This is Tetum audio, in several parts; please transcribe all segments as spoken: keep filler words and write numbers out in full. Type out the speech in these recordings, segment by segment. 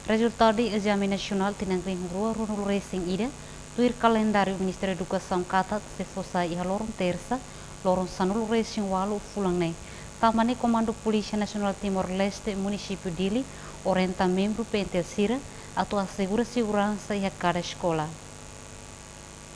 Rezultadu ezame nasionál tinan rihun rua ruanulu resin ida, tuir kalendáriu Ministériu Edukasaun katak sei fó sai iha loron tersa, loron sanulu resin ualu fulan ne'e. Tanba ne'e Komandu Polísia Nasionál Timor-Leste Munisípiu Dili orienta membru PNTL sira atu asegura seguransa iha kada eskola.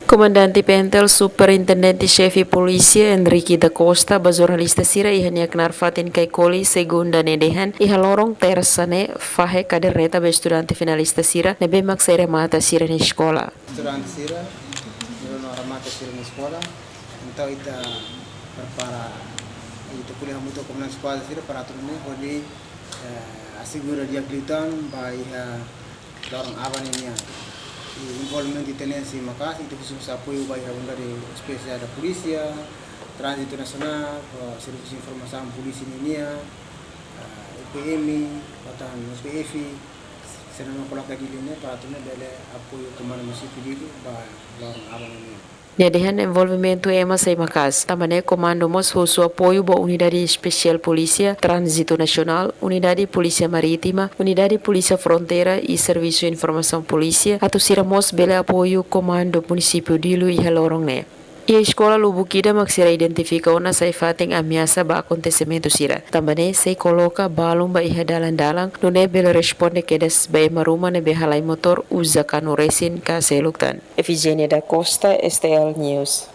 Komandante PNTL Superintendente Xefe Polísia Henrique da Costa ba jornalista sira iha nia knaar fatin Caicoli, segunda ne'e dehan, iha loron tersa ne'e fahe kaderneta ba estudante finalista sira ne'ebé mak sei remata sira-nia eskola. Estudante sira, sira no remata sira-nia eskola, entaun ita prepara, ita ko'alia hamutuk ho komandante eskola sira para atu nune'e hodi, eh, asegura di'ak liután ba iha loron aban nian. I envolvimentu ita-nian sei maka'as, ita husu apoiu ba iha unidade espesiál da polísia, Tránzitu Nasionál, ba servisu informasaun polísia ninian, ah, EPM, ba tan SPF, sira-nia koloka Dili ne'e, para atu nune'e bele apoiu Komandu Munisípiu Dili ba loron aban nian. Nia dehan envolvimentu ema sei maka'as, tanba ne'e komandu mós husu apoiu ba Unidade Espesiál Polísia Tránzitu Nasionál, Unidade Polísia Marítima, Unidade Polísia Fronteira i Servisu Informasaun Polísia, atu sira mós bele apoiu Komandu Munisípiu Dili iha loron ne'e. Iha eskola lubuk ida mak sira identifika ona sai fatin ameasa ba akontesimentu sira. Tanba ne'e sei koloka balun ba iha dalan-dalan, nune'e bele responde kedas ba ema ruma ne'ebé halai motór uza kanu resin ka seluk tan. Efigénia da Costa, STL News.